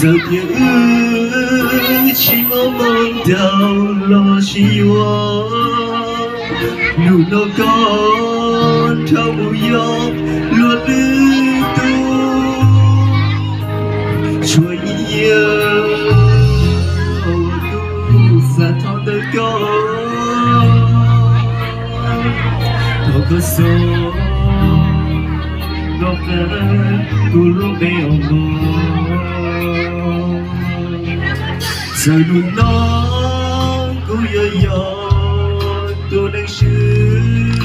Txawm tias wb tsis muaj moo ntaus los sis yuav, hnub no koj nrog kuv yos luag lwm tus. Tshuav ib yam uas kuv xav thov ntawm koj, thov koj xub nqa kuv lub npe os mog. Txawm hnub no kuv yuav yog tus neeg swb,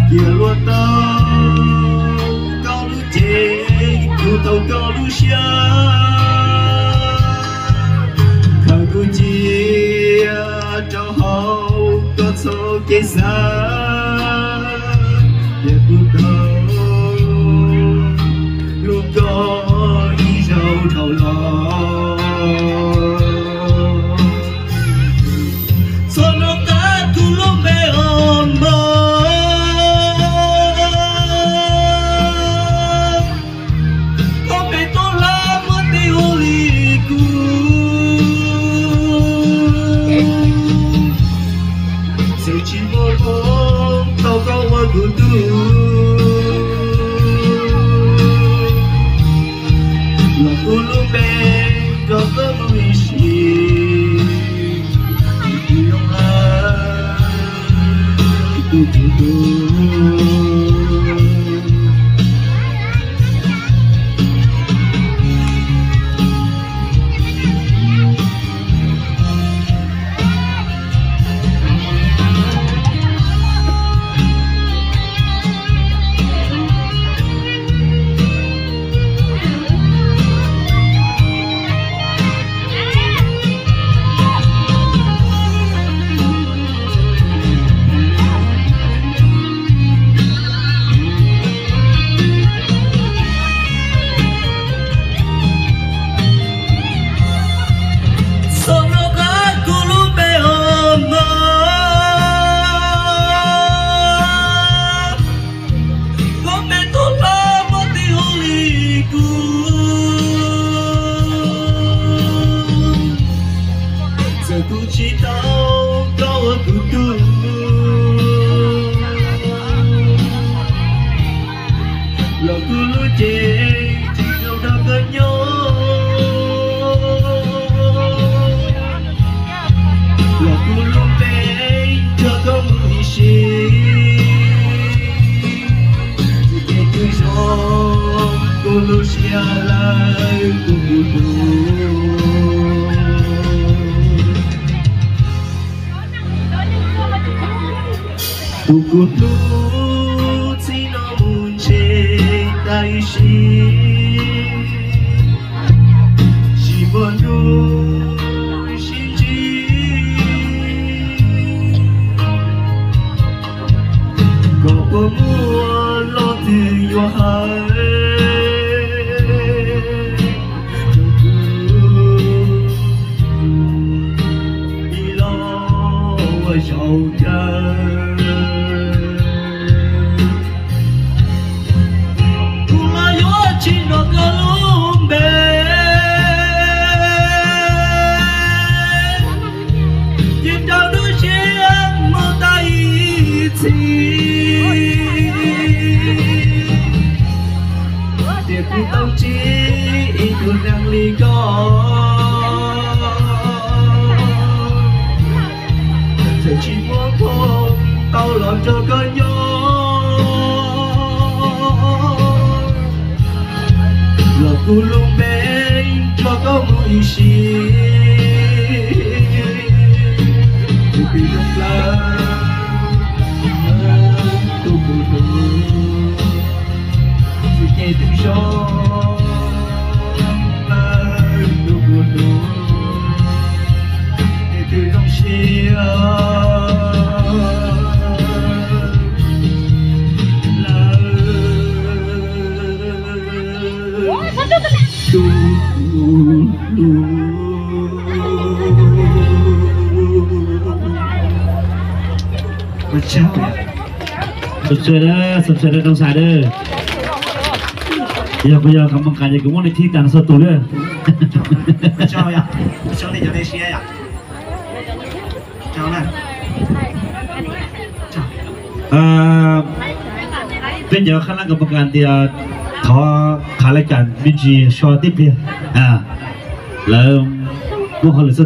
cia luag tau koj lub cev, kuv tau koj lub siab, khaws kuv cia rau hauv koj txoj kev xav, cia kuv tau hlub koj ib zaug dhau los. Txhob nco qab kuv lub npe os mog, koj pem tuaj hla muab tej ua li kuv. Txawm tsis muaj hmoo tau koj ua kuv tug, los kuv lub npe nrog koj mus ib sim, kuv zoo hla kuv tus tug. Txhob nco qab kuv lub npe os mog, koj pem tuaj hla muab tej ua li kuv. Txawm kuv tsis tau koj ua kuv tug, los kuv lub cev tsis zoo nrog koj nyob, los kuv lub npe nrog koj mus ib sim, ces twb zoo kuv lub siab lawm kuv tus tug. Tus kuv hlub txij no mus ntshe tag ib sim, tsis muaj hnub sib ntsib, koj puas muaj lub twg yuav hais rau kuv ib los ua zaum kawg. Kuv los yuav tsis nco koj lub npe, ces rau lub siab mus tag ib txhis, tias kuv tau ntsib ib tug neeg li koj. Txawm tsis muaj hmoo tau los nrog koj nyob, los kuv lub npe nrog koj mus ib sim, tus twg zoo lawm tus kuv hlub, tus ces twb zoo lawm tus kuv hlub, ces twb zoo siab lawm tus kuv hlub. Ua tsaug, xov xwm na, xov xwm na noo xav na. Yog kuv yog kam mus kas ces kuv muab nej thib tas no txhua tus li. Peb cov khab lab kam mus kas tias thov qhav laj kam me ntsis so tib pliag, lawv muab hauj lwm xwb.